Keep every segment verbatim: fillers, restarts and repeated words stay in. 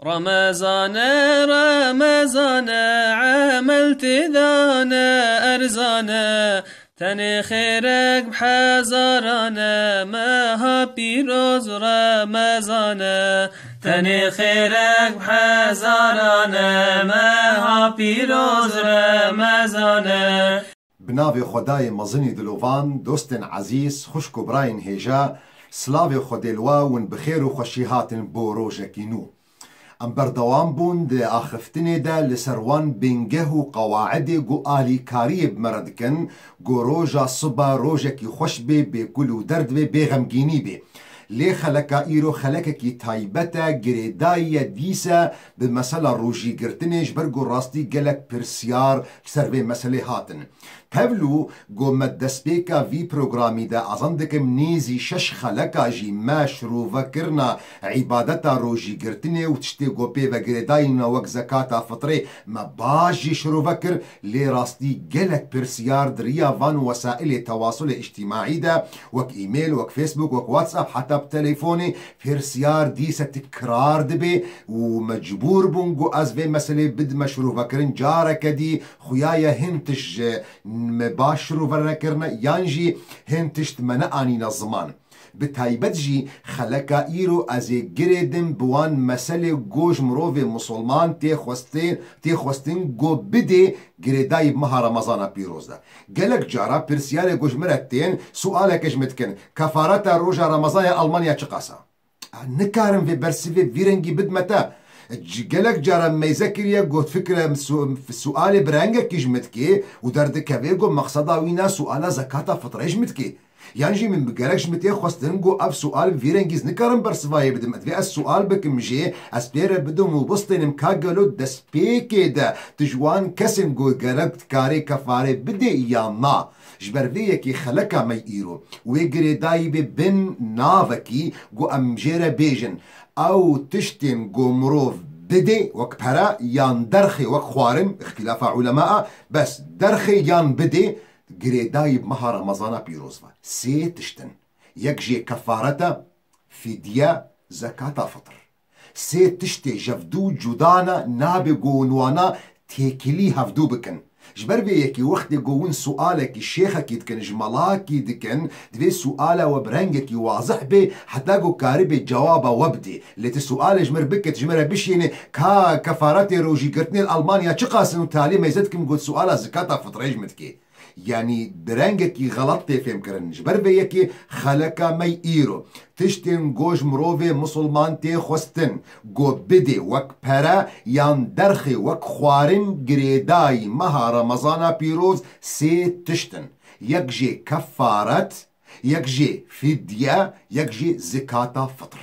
Remezane, Remezane, emel têdane erzane. Tenê xêrek bi hezarane, meha pîroz Remezane. Tenê xêrek bi hezarane, meha pîroz Remezane. Bi navê Xwedayê mezinî dilovan, dostên ezîz, xwişk û birayên hêja, silavê Xwedê li we, hûn bi xêr û xweşî hatin bo rojekî nû. Em berdewam bûn di axiftinê de li ser wan bingeh û qewaidê ku alîkariyê bi me re dikin, ku roja siba rojekî xweş bê, bê kul û derd bê, bê xemgînî bê. Lê xeleka îro xelekekî taybet e, girêdayî ye dîse bi mesela rojîgirtinê, ji ber ku rastî gelek pirsiyar li ser vê meselê hatin. Tevlû ku me destpêka vî programî de azan dikim, nêzî şeş xeleka jî me şirovekirina îbadeta rojîgirtinê û tiştê ku pê ve girêdayî ne wek zekata fitrê me baş jî şirove kir, lê rastî gelek pirsiyar di riya van wesailê tewasulê îctîmaî de, wek email, wek Facebook, wek WhatsApp, heta bi telefonê pirsiyar dîse tikrar dibe û mecbûr bûn ku ez vê meselê bidime şirovekirin careke dî. Xuya ye hin tişt ji me baş şirove nekirine yan jî hin tişt me neanîne ziman. Bi taybet jî xeleka îro ez ê girêdim bi wan meselê ku ji mirovê misilman tê xwestin, tê xwestin ku bidê girêdayî bi meha Remezana pîroz de. Gelek cara pirsiyarê ku ji min re tên, sualeke ji min dikin, kefareta roja Remezanê Almanya çiqas e? Ez nikarim vê bersivê vî rengî bidime te. Ci-, gelek cara meyze kiriye, got, fikre su-, sualê bi rengekî ji min dikê û derdikeve, got, mexseda wî ne suala zekata fitrê ji min dikê. Yan jî min bi gerek ji min tê xwestin, got, ev sual bi vî rengî ez nikarim bersivayê bidim. Divê ez sual bikim jê, ez pê re bidim û bistênim ka gelo destpêkê de tu ji wan kesên got gerek dikarê kefarê bidê yan na. Ji ber vê yekê xeleka me îro wê girêdayî bê bin navekî ku em jê re bêjin, ew tiştên ku mirov bidê wek pere yan derxê wek xwarin, îxtîlafa ulema e, bes derxê yan bidê girêdayî bi meha Remezana pîroz ve. Sê tişt in. Yek jê kefaret e, fidye, zekata fitr. Sê tiştê ji hevdû cuda ne, nabe ku hûn wana têkilî hevdû bikin. Ji ber vê yekê wextê ku hûn sualekî şêxekî dikin, ji melakî dikin, divê suala we bi rengekî wazih bê, heta ku karibê cewaba we bidê. Lê tu sualê ji min re bike, tu ji min re bişînî, ka kefaretê rojîgirtinê li Almanya çiqas in û talî meyze dikim got suala zikata fitrê ji min dikê. Yanî bi rengekî xelet tê fêmkirin. Ji ber vê yekê xeleka me îro tiştên ku ji mirovê misilman tê xwestin ku bidê wek pere yan derxê wek xwarin girêdayî meha Remezana pîroz sê tişt in. Yek jê kefaret, yek jê fidye, yek jî zikata fitr.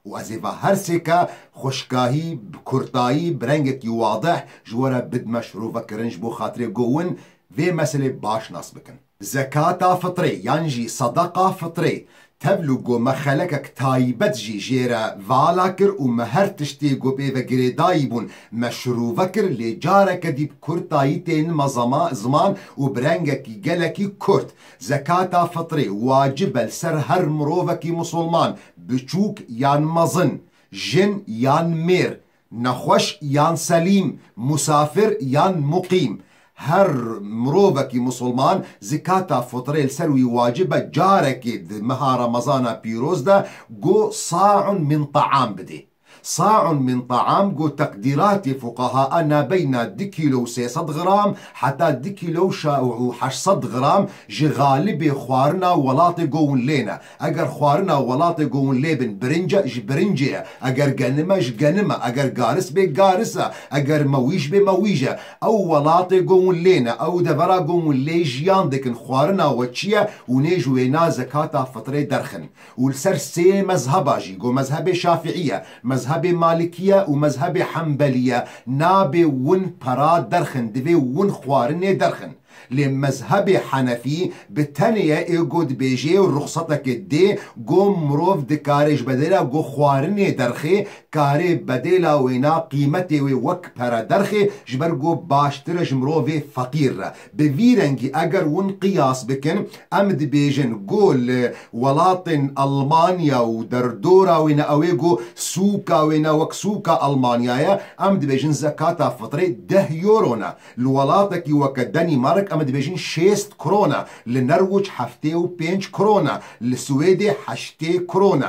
Û ez ê va her sêke xweşkahî, bi kurtayî, bi rengekî wadih ji we re bidime şirovekirin ji bo xatirê ku hûn vê meselê baş nas bikin. Zekata fitrê yan jî sedeqa fitrê, tevlû ku me xelekek taybet jî jê re vala kir û me her tiştê ku pê ve girêdayî bûn me şirove kir, lê careke dî bi kurtayî tên me zema-, ziman û bi rengekî gelekî kurt. Zekata fitrê wacib e li ser her mirovekî misilman, biçûk yan mezin, jin yan mêr, nexweş yan selîm, musafir yan muqîm. Her mirovekî misilman zikata fitrê li ser wî wacib e carekê di meha Remezana pîroz de ku saun min taam bidê. Saun min taam ku teqdîratê fuqaha a nabeyna du kîlo û sê sed gram heta du kîlo û şa-, û heşt sed gram ji xalibê xwarina welatê ku hûn lê ne. Eger xwarina welatê ku hûn lê bin birinc e, ji birincê ye. Eger genim e, ji genim e. Eger garis bê, garis e. Eger mewîş bê, mewîş e. Ew welatê ku hûn lê ne, ew devera ku hûn lê jiyan dikin, xwarina we çi ye, hûn ê ji wêna zekata fitrê derxin. Û li ser sê mezheba jî, ku mezhebê Şafîî ye, mezhebê Malikî ye û mezhebê Hembelî ye, nabê win pera derxin, divê win xwarinê derxin. Lê mezhebê Henefî bi tenê ye ê go dibêjê û ruxsetekê dê go mirov dikare ji bedêla go xwarinê derxê, karê bedêla wêna qîmetê wê wek pere derxê, ji ber go baştir e ji mirovê feqîr re. Bi vî rengî eger hûn qiyas bikin, em dibêjin go li welatên Almanya û derdora wêne ew ê go sûka wêne wek sûka Almanya ye, em dibêjin zekata fitrê deh euro ne. Li welatekî weke Danimark em dibêjin şêst krone, li Nerwic heftê û pênc krone, li Swêdê heştê krone.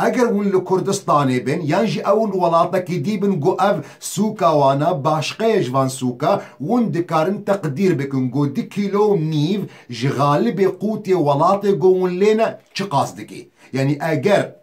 Eger hûn li Kurdistanê bin yan jî ew li welatekî dî bin go ev sûka wana başqe ye ji van sûka, hûn dikarin teqdîr bikin go du kîlo û nîv ji xalibê qûtê welatê go hûn lê ne çiqas dike. Yanî eger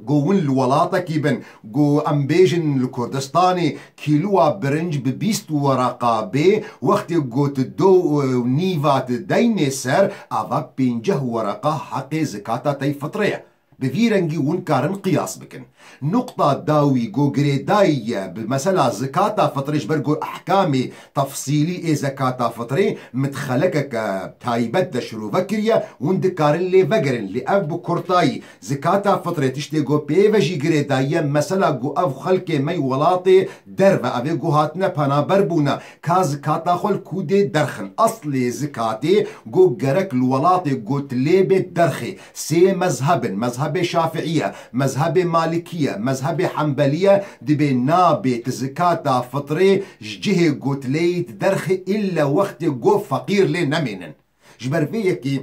go hûn li welatekî bin, go em bêjin li Kurdistanê kîloa birinc bi bîst wereqa bê, wextê go tu do û nîva tu deynê ser, ava pênceh wereqa heqê zikata tey fitrê ye. Bi vî rengî hûn karin qiyas bikin. Nuqta dawî go girêdayî ye bi mesela zikata fitrê ji ber go ehkamê tefsîlî ê zekata fitrê midxelekeke taybet de şirove kiriye, hûn dikarin lê vegerin. Lê ev bi kurtayî, zikata fitrê tiştê go pê ve jî girêdayî ye, mesela go ev xelkê me yî welatê derve, ev ê go hatine penaber bûne, ka zikata xwe li kûdê derxin. Eslê zikatê go gerek li welatê go tu lê bê derxê. Sê mezheb in, mezhebê Şafiî ye, mezhebê Malikî ye, mezhebê Hembelî ye, dibê nabê tu zikata fitrê ji cihê go tu lê yî tu derxê îlle wextê go feqîr lê nemênin. Ji ber vê yekê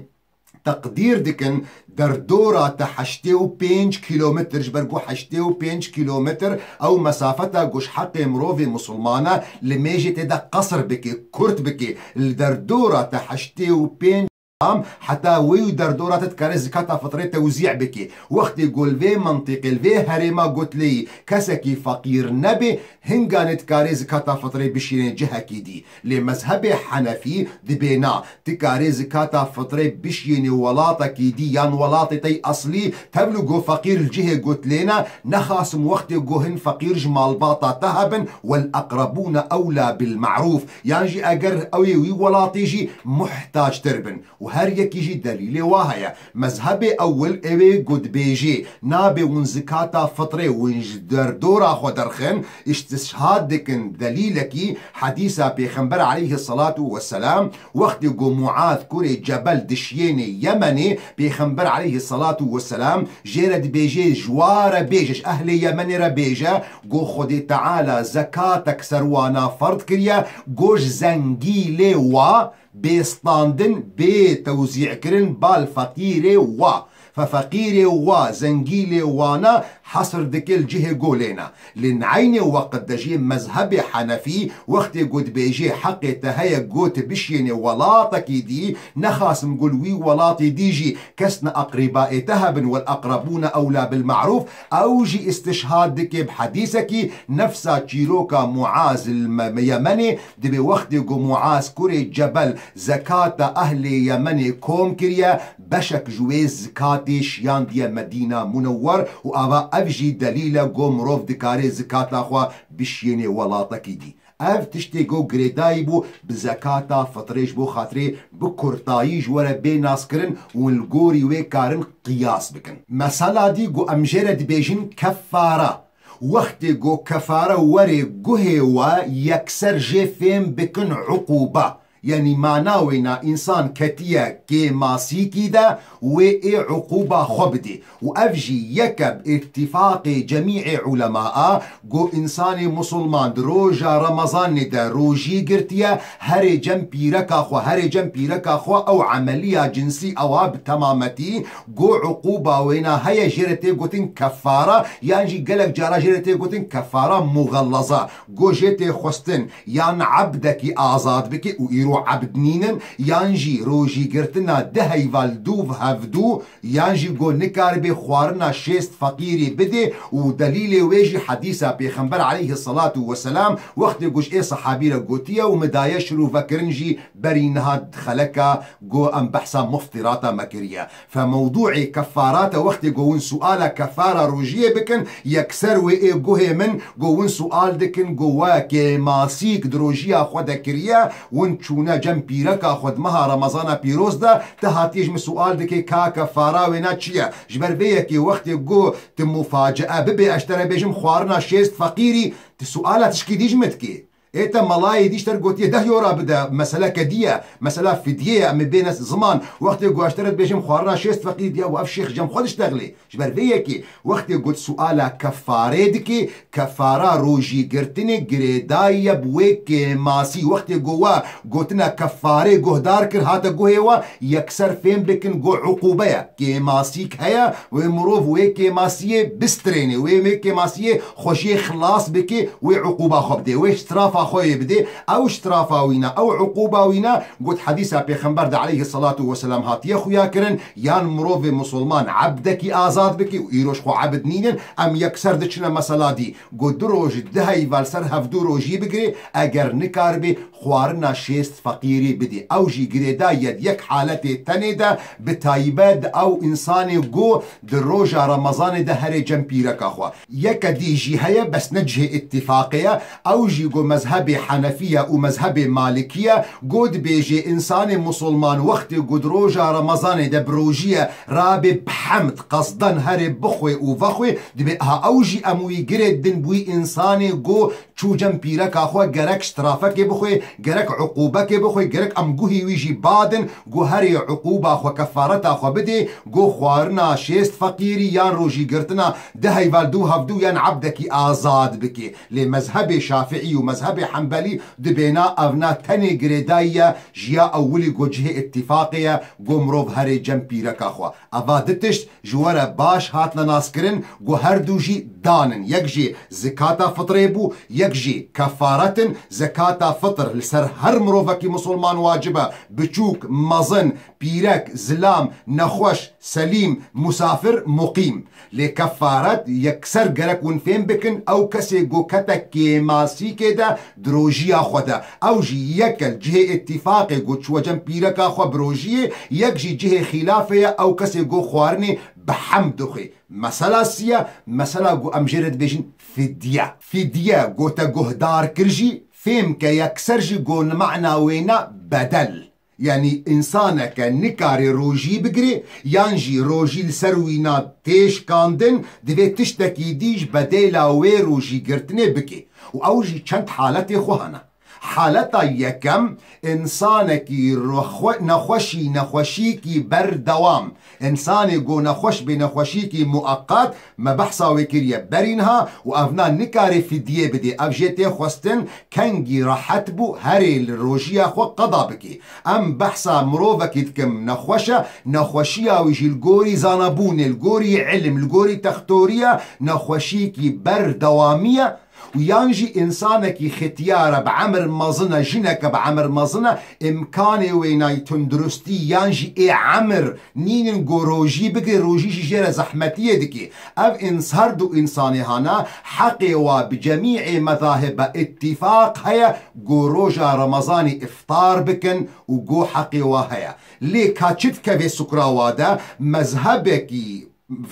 teqdîr dikin, derdora te heştê û pênc kîlometr, ji ber ku heştê û pênc kîlometr ew mesafeta ku ji heqê mirovê misilmana li mêjê tê de qesir bike, kurt bike, li derdora te heştê û pênc gram, heta wê û derdora te dikare zikata fitrê tewzî bike. Wextê ku li vê mentiqê, li vê herêma gotileyî kesekî feqîr nebe, hinganê dikarê zikata fitrê bişînê cihekî dî. Lê mezhebê Henefî dibê na, dikarê zikata fitrê bişînê welatekî dî yan welatê te yî eslî, tevlû go feqîr li cihê gotilê ne, nexasim wextê go hin feqîr ji malbata te hebin, wel eqrebûne ewla bil me'rûf, yan jî eger ew ê wî welatê jî muhtactir bin. Û her yekî jî delîlê wa heye. Mezhebê ewil ew ê ku dibêjê, nabê hûn zikata fitrê hûn ji derdora xwe derxin, îstişhad dikin delîlekî hedîsa Pêxember aleyhisselatu vesselam, wextê ku Muaz kurê Cebel dişiyênê Yemenê, Pêxember aleyhisselatu vesselam jê re dibêjê, ji wa re bêje, ji ehlê Yemenê re bêje, ku Xwedê Teala zekatek ser wana ferd kiriye, ku ji zengîlê wa, bê standin, bê tewzî'kirin bal feqîrê wa. Fe feqîrê wa, zengîlê wana hesr dike li cihê golê ne. Lê li eynê weqt de jî mezhebê Henefî wextê ku dibêjê heqê te heye ku tu bişiyênê welatekî dî, nexasim ku li wî welatê dî jî kes ne eqrîbaê te hebin, wel eqrebûne ewla bil me'rûf, ew jî îstişhad dike bi hedîsekî nefsa çîroka Muaz li me-, Yemenê, dibê wextê ku Muaz kurê Cebel zekata ehlê Yemenê kom kiriye, beşek ji wê zikatê şiyandiye Medîna Munewwer û ava ev jî delîl e ku mirov dikare zikata xwe bişiyênê welatekî dî. Ev tiştê ku girêdayî bû bi zekata fitrê ji bo xatirê bi kurtayî ji we re bê naskirin û li gorî wê karin qiyas bikin. Mesela dî ku em jê re dibêjin kefara. Wextê ku kefare were guhê we yekser jê fêm bikin uqûba. Yanî mana wêna însan ketiye kêmasîkî de wê ê uqûba xwe bidê. Û ev jî yeke bi îttifaqê cemîê ulemaa ku însanê musulman di roja Remezanê de rojî girtiye, herê cem pîreka xwe, herê cem pîreka xwe ew emeliya cinsî ewa bi temametî ku uqûba wêna heye jê re tê gotin kefara, yan jî gelek cara jê re tê gotin kefara muxellaza. Ku jê tê xwestin yan ebdekî azad bike û îro ebd nînin, yan jî rojîgirtina du heyva li dû ve hevdû, yan jî ku nikaribê xwarina şêst feqîrî bidê û delîlê wê jî hedîsa Pêxember aleyhisselatu vesselam wextê ku ji ê sehabî re gotiye û min daye şirovekirin jî berî niha xeleka ku em behsa muftirata me kiriye. Fe mewdûê kefarate wextê ku hûn suala kefara rojiyê bikin, yekser wê ê guhê min ku hûn sual dikin ku we kêmasîk di rojiya xwe de kiriye, hûn çûn Na cem pîreka xwe di meha Remezana pîroz de, tu hatiye ji min sual dikê ka kefara wêna çi ye? Ji ber vê yekê wextê ku tu mufacee bibê, ez ji te re bêjim xwarina şêst feqîrî, tu suala tişkî dî ji min dikê. Ê te melayê dî ji te re gotiye deh euro bide, meseleke dî ye, mesela fidye ye, em ê bêne ziman. Wextê ku ez ji te re dibêjim xwarina şêst feqîrî diye, ev şêx cem xwe diştexilê. Ji ber vê yekê wextê got suala kefarê dikê, kefara rojî girtinê girêdayî ye bi wê kêmasî. Wextê got we gotina kefarê guhdar kir, hate guhê we, yekser fêm bikin got uqûbe ye. Kêmasîk heye, wê mirov wê kêmasiyê bistrênê, wê wê kêmasiyê xwejiyê xilas bikê, wê uqûba xwe bidê, wê strafa xwe yê bidê. Ew strafa wîna, ew uqûba wîna, got hedîsa Pêxember de aleyhisselatu vesselam hatiye xuya kirin, yan mirovê musulman ebdekî azad bike û îroj xwe ebd nînin, em yekser diçine mesela dî. Got du roj, du heyva li ser hevdû rojî bigirê, eger nikaribê xwarina şêst feqîrî bidê. Ew jî girêdayî ye di yek haletê tenê de, bi taybet ew însanê ku di roja Remezanê de herê cem pîreka xwe. Yeke dî jî heye, bes ne cihê îttifaqê ye. Ew jî ku mezhebê Henefî ye û mezhebê Malikî ye. Ku dibêjê însanê musulman wextê ku di roja Remezanê de bi rojî ye, rabe bi hemd qesden herê bixwê û vexwê, dibê aha ew jî em wî girê din bi wî însanê ku çû cem pîreka xwe gerek ştirafekê bixwê, gerek uqûbekê bixwê, gerek em guhî wî jî badin, ku herê uqûba xwe, kefareta xwe bidê, ku xwarina şêst feqîrî yan rojî girtina di heyval dû hevdû yan ebdekî azad bikê. Lê mezhebê Şafiî û mezhebê Hembelî dibêna evna tenê girêdayî ye, ji ya ewilî ku cihê îttifaqê ye, ku mirov herê cem pîreka xwe. Eva du tişt ji we re baş hatine naskirin, ku her du jî dan in. Yek jî zikata fitrê bû, yek jî kefaret in. Zekata fitr li ser her mirovekî musulman wacib e, biçûk, mezin, pîrek, zilam, nexweş, selîm, musafir, muqîm. Lê kefaret yekser gerek hûn fêm bikin, ew kesê ku kete kêmasîkê de di rojiya xwe de. Ew jî yek e li cihê îttifaqê ku çûye cem pîreka xwe bi rojiyê, yek jî cihê xîlafê ye, ew kesê ku xwarinê bi hemd dixwê. Mesela sî ye, mesela ku em jê re dibêjin fidye. Fidye ku te guhdar kir jî, fêm ke yekser jî ku mana wêna bedel. Yanî însaneke nikarê rojî bigirê, yan jî rojî li ser wîna tê şikandin, divê tiştekî dî ji bedêla wê rojî girtinê bikê. Û ew jî çend haletê xwe hene. Haleta yekem, însanekî rexwe-, nexweşî, nexweşîkî berdewam. Însanê ku nexweş bê, nexweşîkî mueqat, me behsa wê kiriye berî niha û evna nikarê fidiyê bidê. Ev jê tê xwestin, kengî rehet bû, herê li rojiya xwe qeda bikê. Em behsa mirovekî dikim nexweş e, nexweşiya wî jî li gorî zanabûnê, li gorî ilim, li gorî textoriya nexweşîkî berdewamî ye. Û yan jî însanekî xetiyar e, bi emir mezin e, jineke bi emir mezin e, îmkanê wênayî tunduristî yan jî ê emir nînin ku rojî bigire, rojî jî jê re zehmetiyê dike. Ev ins-, her du însanê hana heqê wa bi cemîê mezahiba îttifaq heye ku roja Remezanê îftar bikin û ku heqê wa heye. Lê ka çi dikeve sukra wa de, mezhebekî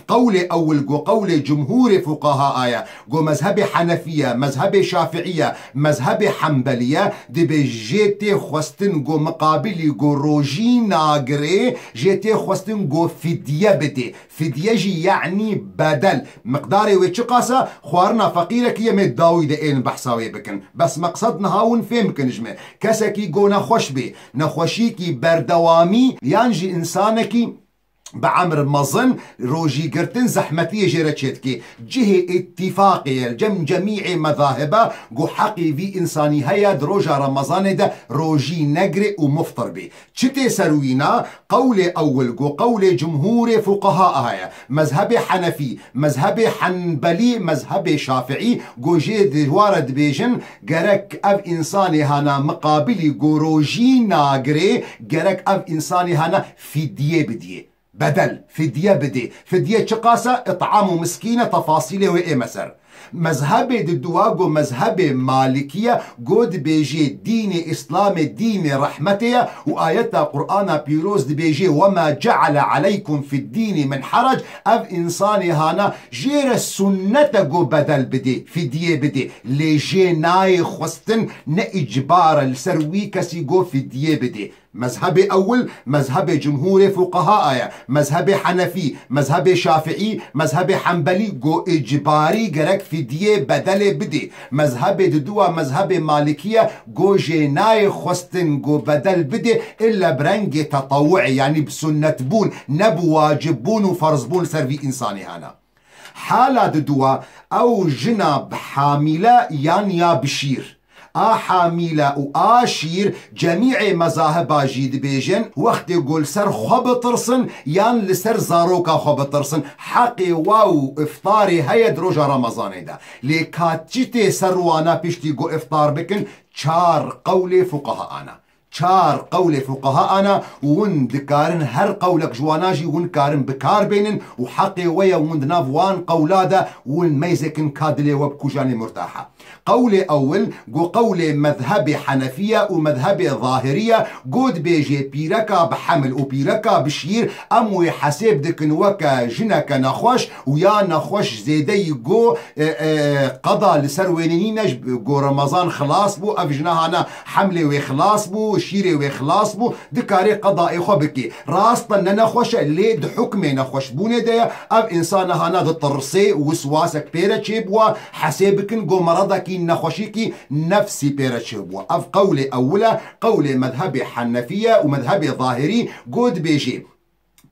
qewlê ewil ku qewlê cumhûrê fuqaha ye, ku mezhebê Henefî ye, mezhebê Şafiî ye, mezhebê Hembelî ye, dibê jê tê xwestin ku miqabilî ku rojî nagirê, jê tê xwestin ku fidye bidê. Fidye jî yanî bedel. Miqdarê wê çiqas e, xwarina feqîrekî ye, em ê dawî de ên behsa wê bikin. Bes meqsed niha hûn fêm bikin ji me. Kesekî ku nexweş bê, nexweşîkî berdewamî yan jî însanekî bi emir mezin, rojî girtin zehmetiyê jê re çêdikê. Cihê îttifaqê ye, li cem cemîê mezahiba ku heqê vî însanî heye di roja Remezanê de rojî negirê û muftir bê. Çi tê ser wîna? Qewlê ewil ku qewlê cumhûrê fuqaha heye. Mezhebê Henefî, mezhebê Henbelî, mezhebê Şafiî ku jê di wa re dibêjin, gerek ev însanê hana miqabilî ku rojî nagirê, gerek ev însanê hana fidye bidiyê. Bedel, fidye bidê. Fidye çiqas e? Ît'am û miskîn e, tefasîlê wê ê me ser. Mezhebê di dua go mezhebê Malikî ye, go dibêjê dînê Îslamê dînê rehmetê ye û ayeta Qur'ana pîroz dibêjê: "Wema ceale aleykum fid dînî min herac." Ev însanê hana jê re sunnet e go bedel bidê, fidye bidê. Lê jê nayê xwestin, ne îcbar e li ser wî kesî go fidye bidê. Mezhebê ewil, mezhebê cumhûrê fuqehaa ye. Mezhebê henefî, mezhebê şafiî, mezhebê henbelî go îcbarî gerek fidiyê bedelê bidê. Mezhebê diduwa mezhebê malikî ye, go jê nayê xwestin go bedel bidê, illa bi rengê tetawuê, yanî bi sunnetbûn, ne bi wacibûn û ferzbûn li ser vî însanê hana. Hala diduwa, ew jina bi hamîle yan ya bi şîr. A hamîle û a şîr, cemîê mezahiba jî dibêjin, wextê ku li ser xwe bitirsin yan li ser zaroka xwe bitirsin, heqê wa û iftarê heye di roja Remezanê de. Lê ka çi tê ser wana piştî ku iftar bikin, çar qewlê fuqehaan e. Çar qewlê fuqehaan e û hûn dikarin her qewlek ji wana jî hûn karin bi kar bênin û heqê we ye hûn di nav wan qewla de hûn meyzêkin ka dilê we bi ku janê murtaha. Qewlê ewil, go qewlê mezhebê henefî ye û mezhebê zahirî ye, go dibêjê pîreka bi hemil û pîreka bi şîr, em wê hesêb dikin weke jineke nexweş û ya nexweş zêdeyî go e, e, qeda li ser wênê nîne, ji, go Remezan xilas bû, ev jina hana hemlê wê xilas bû, şîrê wê xilas bû, dikarê qedayê xwe bikê. Rast e, ne nexweş e, lê di hukmê nexweşbûnê de ye. Ev însana hana ditirsê, wiswasek pê re çêbûwa, hesê bikin, go meredekî nexweşîkî nefsî pê re çêbûwa. Ev qewlê ewil e, qewlê mezhebê henefî ye û mezhebê zahirî go dibêjê,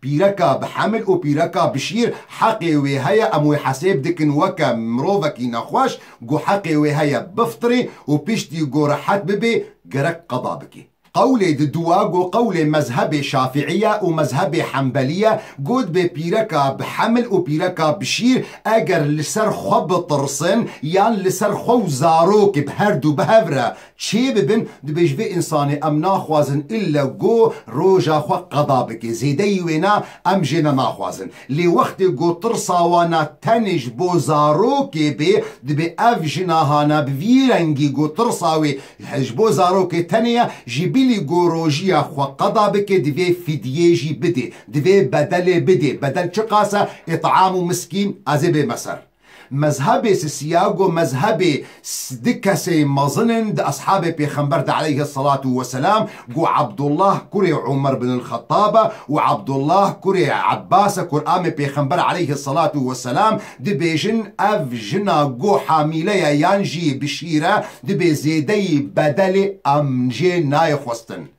pîreka bi hemil û pîreka bi şîr heqê wê heye, em wê hesêb dikin weke mirovekî nexweş, ku heqê wê heye biftirê û piştî ku rehet bibe, gerek qeda bike. Qewlê diduwa ku qewlê mezhebê şafiî ye û mezhebê henbelî ye, got bê pîreka bi hemil û pîreka bi şîr eger li ser xwe bitirsin yan li ser xwe û zarokê bi her du bi hev re çê bibin, dibê ji vê însanê em naxwazin ille go roja xwe qeda bike. Zêdeyî wêna em jê ne naxwazin. Lê wextê go tirsa wana tenê ji bo zarokê bê, dibê ev jina hana bi vî rengî go tirsa wê ji bo zarokê tenê ye, ji bilî go rojiya xwe qeda bike, divê fidiyê jî bidê, divê bedelê bidê. Bedel çiqas e? Ît'am û miskîn, ez ê bême ser. Mezhebê sisiya go mezhebê s-, di kesê mezin in di eshabê pêxember de aleyhi salatu ve selam, go Abdullah kurê Umar bin el-Xettab e û Abdullah kurê Abbas e, kuramê pêxember aleyhi salatu ve selam, dibêjin ev jina go hamîle ye yan jî bi şîr e, dibê zêdeyî bedelê em jê nayê xwestin.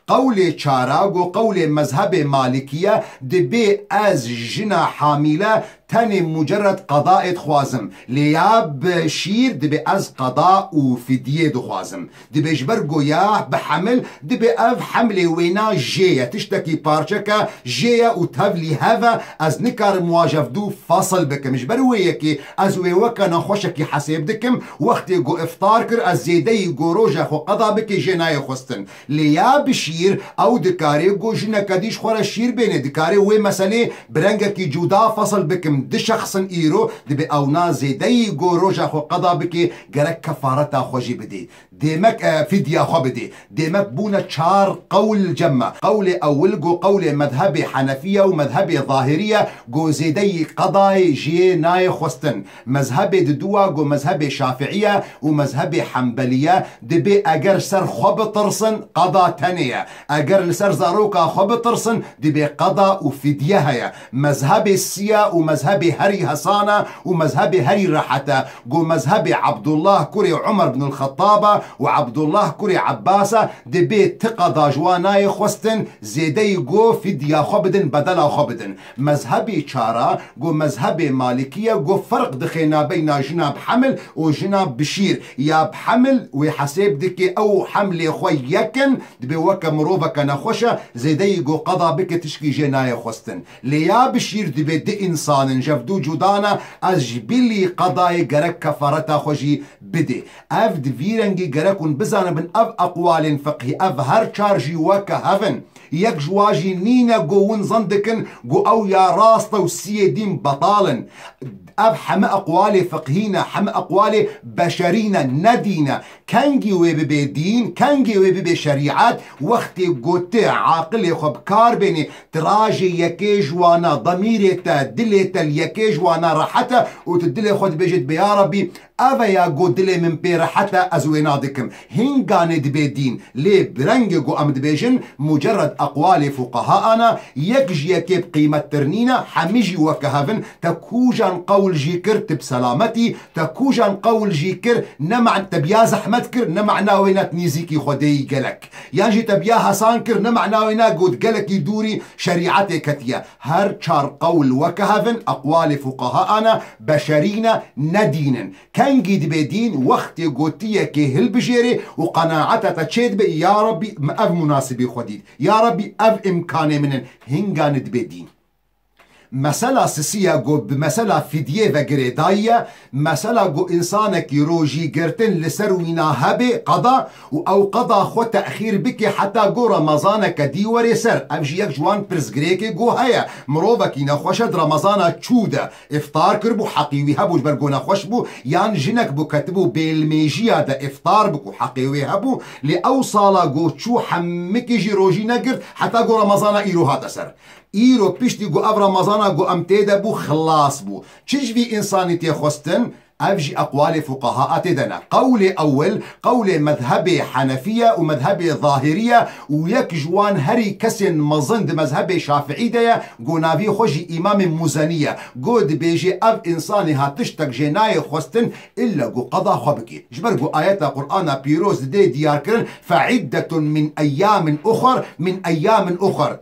Qewlê çara, go qewlê mezhebê malikî ye, dibê ez jina hamîle tenê mucerred qedaê dixwazim. Lê ya bi şîr dibê ez qeda û fidiyê dixwazim. Dibê ji ber go ya bi hemil, dibê ev hemlê wêna jê ye. Tiştekî parçeke jê ye û tevlî hev e, ez nikarim wa ji hev du fesil bikim. Ji ber wê yekê ez wê weke nexweşekî hesêb dikim. Wextê go iftar kir, ez zêdeyî go roja xwe qeda bike jê nayê xwestin. Lê ya bi şîr, ew dikare go jineke dî ji xwe re şîr bêne, dikare wê meselê bi rengekî cuda fesil bikim. Du şexsin îro, dibê ewna zêdeyî go roja xwe qeda bike, gerek kefareta xwe jî bidê. Dêmek, e, fidya xwe bidê. Dêmek bûne çar qewl cem me. Qewlê ewil go qewlê mezhebê henefî ye û mezhebê zahirî ye, go zêdeyî qedayê jê nayê xwestin. Mezhebê diduwa go mezhebê şafiî ye û mezhebê henbelî ye, dibê eger ser xwe bitirsin, qeda tenê ye. Eger li ser zaroka xwe bitirsin, dibê qeda û fidye heye. Mezhebê sisiya û mezhebê herî hesana û mezhebê herî rehet e, go mezhebê Abdullah kurê Umar bin el-Xettab e û Abdullah kurê Abbas e, dibê ti qeda ji wan nayê xwestin, zêdeyî go fidya xwe bidin, bedela xwe bidin. Mezhebê çara, go mezhebê malikî ye, go ferq dixê nabeyna jina bi hemil û jina bi şîr. Ya bi hemil wê hesêb dike ew hemlê xwe yek in, dibê weke miroveke nexweş e, zêdeyî go qeda bike tişkî jê nayê xwestin. Lê ya bi şîr dibê di însan in, ji hev du cuda ne, ez ji bilî qedayê gerek kefareta xwe jî bidê. Ev di vî rengî gerek hûn bizanibin, ev eqwalên fiqhî, ev her çar jî weke hev in. Yek ji wa jî nîne ku hûn zan dikin ku ew ya rast e û siyê dîn betal in. Ev heme eqwalê fiqhî ne, heme eqwalê beşerî ne, ne dîn e. Kengî wê bibe dîn, kengî wê bibe şerîet, wextê ku tu aqilê xwe bi kar bênî, tu rajê yekê ji wana, demîrê te, dilê te li yekê ji wana rehet e û tu dilê xwe dibêjî, dibê, ya Rebî, ev e ya ku dilê min pê rehet e, ez wêna dikim. Hinganê dibe dîn. Lê bi rengê ku em dibêjin, mucerred eqwalê fuqaha ana, yek ji yekê bi qîmettir nîne, hemî jî weke hev in, te kûjan qewl jî kir, tu bi selametî, te kûjan qewl jî kir, ne ma-, te biya zehmet kir, ne mana wê ne nîzîkî Xwedê yî gelek. Yan jî te biya hesan kir, ne mana wê ne got gelekî dûrî şerîetê ketiye. Her çar qewl weke hev in, eqwalê fuqaha ana, beşerî ne, ne dîn in. Kengî dibe dîn, wextê ku tu yekê hilbijêrê û qenaeta te çêdibe, ya Rebî, min ev munasibî xwe dît. Ya Rebî, ev îmkanê min in. Hinganê dibe dîn. Mesela sisiya ku bi mesela fidyê ve girêdayî ye, mesela ku însanekî rojîgirtin li ser wîna hebe, qeda, û ew qeda xwe texîr bike heta ku Remezaneke dî were ser. Ev jî yek ji wan pirsgirêkê ku heye. Mirovekî nexweş e di Remezana çû de îftar kiribû, heqî wî hebû ji ber ku nexweş bû, yan jinek bû ketibû bêlmêjiya de îftar bikû, heqê wê hebû, lê ew sala ku çû hemikî jî rojî negirt heta ku Remezana îro hate ser. Îro piştî ku ev Remezana ku em tê de bû, xilas bû. Çi ji vî însanî tê xwestin? Ev jî eqwalê fuqaha a tê de ne. Qewlê ewil, qewlê mezhebê Henefî ye û mezhebê Zahirî ye û yek ji wan herî kesên mezin di mezhebê Şafiî de ye, ku navê xwe jî Îmamê Muzenî ye. Ku dibêje ev însanê ha tiştek jê nayê xwestin, illa ku qeda xwe bike. Ji ber ku ayeta Qur'ana pîroz didê diyarkirin, فَعِدَّةٌ مِنْ أَيَّامٍ أُخَرَ، مِنْ أَيَّامٍ أُخَرَ.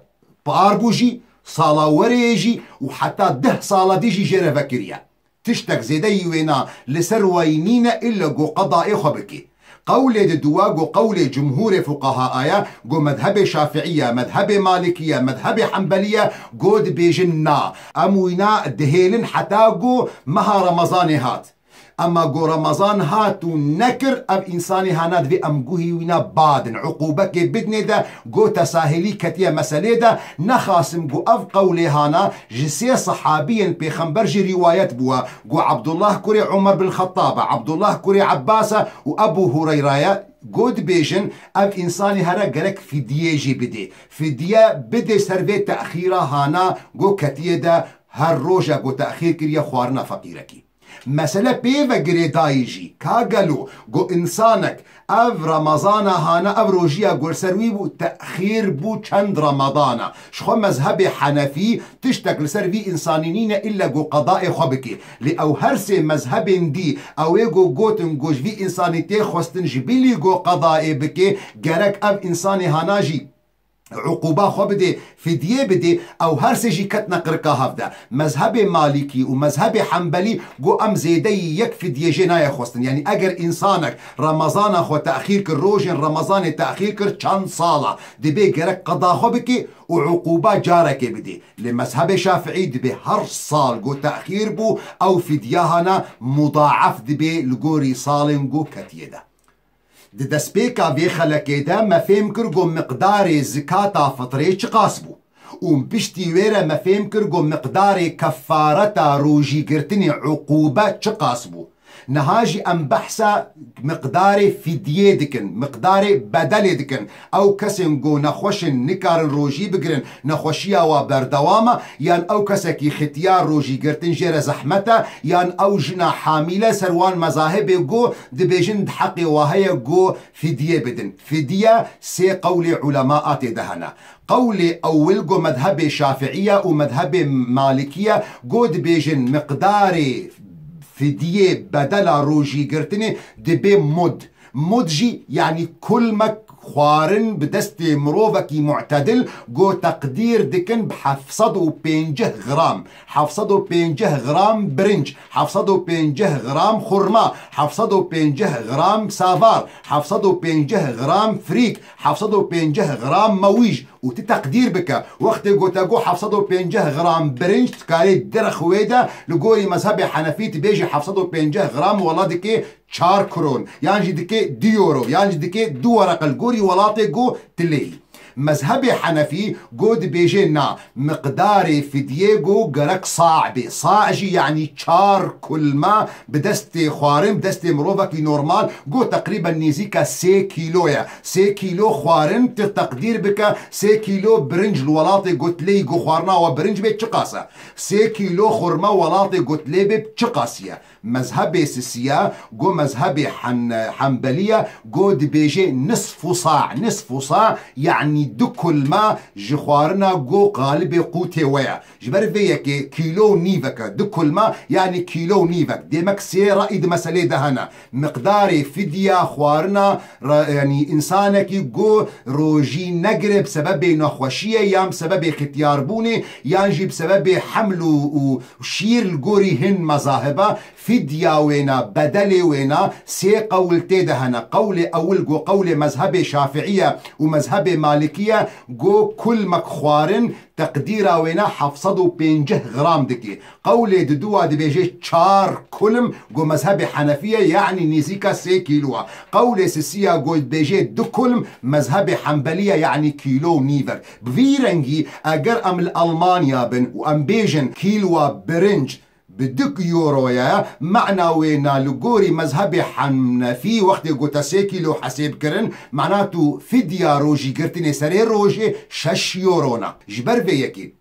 Par bû jî, sala werê jî û heta deh sala dî jî jê re vekiriye. Tiştek zêdeyî wêna li ser wayî nîne illa ku qedayê xwe bike. Qewlê di duwa ku qewlê cumhûrê fuqaha ye, ku medhebê Şafiî ye, medhebê Malikî ye, medhebê Hembelî ye, ku dibêjin na. Em wîna dihêlin heta ku meha Remezanê hat. Ema ku Remezan hat û nekir, ev însanê hana divê em guhî wîna badin. Uqûbekê bidinê de ku tesahilî ketiye meselê de, nexasim ku ev qewlê hana ji sê sehabiyên pêxember jî rîwayet bûwe, ku Abdullah kurê Umer bin Xettab e, Abdullah kurê Ebbas e û Ebu Hureyra ye, ku dibêjin, ev însanê here gerek fidye jî bidê. Fidye bidê ser vê texîra hana ku ketiye de her roja ku texîr kiriye xwarina feqîrekî. Mesele pê ve girêdayî jî, ka gelo ku însanek ev Remezana hane, ev rojiya ku li ser wî bû, texîr bû çend Remezana. Ji xwe mezhebê Henefî tiştek li ser vî însanî nîne îlle ku qedayê xwe bike. Lê ew her sê mezhebên dî, ew ê ku gotin ku ji vî însanî tê xwestin ji bilî ku qedayê bike, gerek ev însanê hana jî uqûba xwe bidê, fidye bidê, ew her sê jî ketine qirika hev de. Mezhebê Malikî û mezhebê Hembelî got em zêdeyî yek fidye jê nayê xwestin. Yanî eger însanek Remezana xwe texîr kir, rojên Remezanê texîr kir çend sala, dibê gerek qeda xwe bike û uqûba carekê bidê. Lê mezhebê Şafiî dibê her sal got texîr bû, ew fidya hana mudaef dibê li gorî salên got ketiye de. Di destpêka vê xelekê de me fêm kir ku miqdarê zikata fitrê çiqas bû û piştî wê re me fêm kir ku miqdarê kefareta rojîgirtinê, uqûbe, çiqas bû. Niha jî em behsa miqdarê fidyê dikin, miqdarê bedelê dikin. Ew kesên ku nexweş in, nikarin rojî bigirin, nexweşiya wa berdewam e, yan ew kesekî xitiya rojîgirtin jê re zehmet e, yan ew jina hamîle, ser wan mezahibê ku dibêjin di heqê wa heye ku fidye bidin. Fidye sê qewlê ulema a tê de hene. Qewlê ewil ku medhebê Şafiî ye û medhebê Malikî ye, ku dibêjin miqdarê fidyê bedela rojîgirtinê dibe mud. Mud jî, yanî kulmek xwarin bi destê mirovekî mu'tedil, ku teqdîr dikin bi heft sed û pêncî gram. Heft sed û pêncî gram birinc, heft sed û pêncî gram xurma, heft sed û pêncî gram savar, heft sed û pêncî gram frîk, heft sed û pêncî gram mewîj û tu teqdîr bike. Wextê ku te got heft sed û pêncî gram birinc, dikarê derx wê de li gorî mezhebê Henefî tu bêjî heft sed û pêncî gram wela dike çar kron, yan jî dike du euro, yan jî dike du wereqe li gorî welatê ku tu lê yî. Mezhebê Henefî go dibêje na, miqdarê fidyê go gerek sa bê. Sa jî yanî çar kulma bi destê xwarin, bi destê mirovekî normal go teqrîben nêzîka sê kîlo ye. Sê kîlo xwarin tu teqdîr bike, sê kîlo birinc li welatê go tu lê yî go xwarina we birinc bê çiqas e? Sê kîlo xurma welatê go tu lê bê çiqas ye? Mezhebê sisiya, go mezhebê hen-, henbeliya, go dibêje nisfu sa, nisfu sa, yanî du kulma ji xwarina go qalibê qûtê we ye. Ji ber vê yekê kîlo û nîveke, du kulma, yanî kîlo û nîvek. Demek sê ra'î di meselê de hene. Miqdarê fidya xwarina ra-, yanî însanekî go rojî negire bi sebebê nexweşiyê yan bi sebebê xitiyarbûnê yan jî bi sebebê heml û, û şîr li gorî hin mezahiba, fidya wêna, bedelê wêna sê qewl tê de hene. Qewlê ewil go qewlê mezhebê Şafiiye û mezhebê Malikiye go kulmek xwarin teqdîra wêna heft sed û pêncî gram dike. Qewlê diduwa dibêje çar kulm go mezhebê Henefiye, yanî nêzîka sê kîloa. Qewlê sisiya go dibêje du kulm mezhebê Henbeliye, yanî kîlo û nîvek. Bi vî rengî eger em li Almanya bin û em bêjin kîloa birinc bi du euro ye, mana wêna li gorî mezhebê Henefî wextê go te sê kîlo hesêb kirin, mana tu fidya rojîgirtinê serê rojê şeş euro ne. Ji ber vê yekê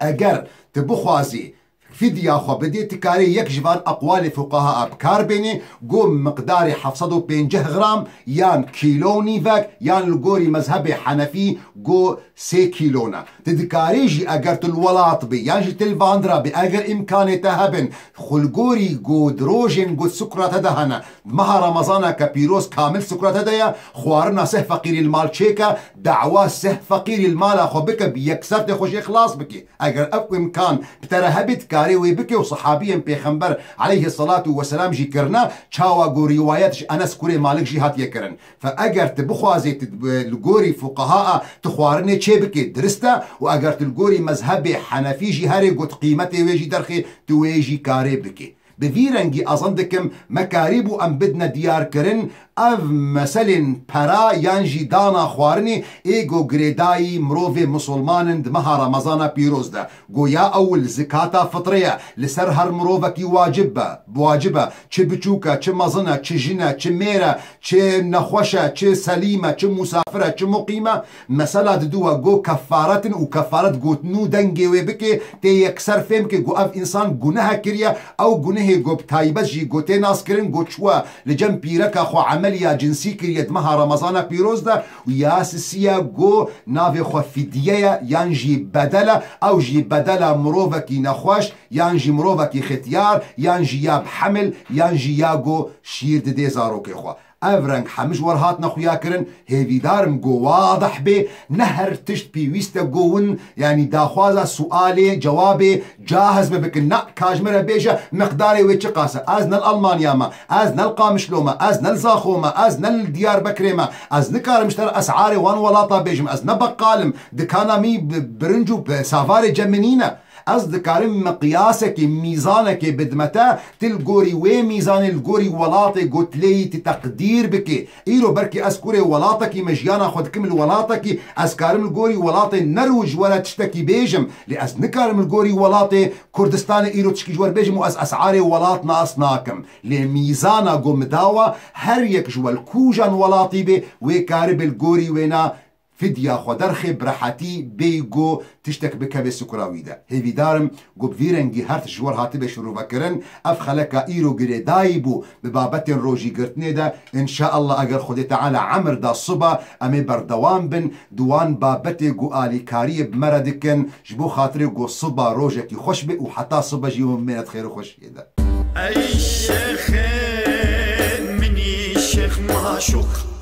eger tu bixwazî fidya xwe bidê, tu karê yek ji van eqwalê fuqaha a bi kar bênê, go miqdarê heft sed û pêncî gram yan kîlo û nîvek yan li gorî mezhebê Henefî go sê kîlo ne. Tu dikarî jî eger tu li welat bî yan jî tu li van dira bî, eger îmkanê te hebin, xwe li gorî go di rojên go sukra te de hene, meha Remezana ke pîroz kamil sukra te de ye, xwarina seh feqîrî li mal çêke, dawa seh feqîrî li mala xwe bike, bi yekser tê xwe jê xilas bikî. Eger ev îmkan bi te re hebî, dikarê wê bikê û sehabiyên Pêxember aleyhisselatu vesselam jî kirine, çawa ku rîwayet ji Enes kurê Malik jî hatiye kirin. Fe eger tu bixwazê tu li gorî fuqaha a tu xwarinê çê bikê, dirist e, û eger tu li gorî mezhebê Henefî jî herê got qîmetê wê jî derxê, tu wê jî karê bikê. Bi vî rengî ez zan dikim me karîbû em bidine diyar kirin, ev meselên pera yan jî dana xwarinê ê go girêdayî mirovê misilman in di meha Remezana pîroz de. Go ya ewil zikata fitrê ye, li ser her mirovekî wacib be, wacib e, çi biçûk e, çi mezin e, çi jin e, çi mêr e, çi nexweş e, çi selîm e, çi musafir e, çi muqîm e. Mesela didu we go kefaret in û kefaret gotin û dengê wê bikê, tê yekser fêm ke go ev însan gunehe kiriye, ew gunehê go bi taybet jî go tê nas kirin, go çûye li cem pîreka xwe emeliya cinsî kiriye di meha Remezana pîroz de û ya sisiye go navê xwe fidye ye yan jî bedel e, ew jî bedela mirovekî nexweş yan jî mirovekî xetiyar yan jî ya bi hemil yan jî ya go şîr didê zarokê xwe. Ev reng hemî ji we re hatine xuya kirin, hêvîdar im go wadih bê, ne her tişt pêwîst e go win, yanî daxwaza sualê, cewabê cahiz me bikin. Na, ka ji me re bêje, miqdarê wê çiqas e? Ez ne li Almanya me, ez ne li Qamişlo me, ez ne li Zaxo me, ez ne li Diyarbekirê me, ez nikarim ji te re esarê wan welata bêjim, ez ne beqal im, dikana min bi-, birinc û bi-, savarê cem min nîne. Ez dikarim miqyasekê, mîzanekê bidime te, tu li gorî wê mîzanê, li gorî welatê go tu lê yî tu teqdîr bikî. Îro belkî ez kurê welatekî me, jiyana xwe dikim li welatekî, ez karim li gorî welatê ne rû ji we re tiştekî bêjim, lê ez nikarim li gorî welatê Kurdistanê îro tişkî ji we re bêjim û ez esarê welat nas nakim. Lê mîzana go min dawa, her yek ji we li kûjan welatî bê, wê karibê li gorî wêna fidya xwe derxê, bi rehetî bêyî go tiştek bikeve sukra wî de. Hêvîdar im go bi vî rengî her tişt ji we re hatibe şirove kirin. Ev xeleka îro girêdayî bû bi babetên rojîgirtinê de. Înşaallah eger Xwedê Teala emir da siba, em ê berdewam bin di wan babetê ku alîkariyê bi me re dikin, ji bo xatirê ku siba rojekî xweş be û heta siba jî hûn bimêne di xêr û xweşiyê de. Ey şêxê minî şêx maşûq.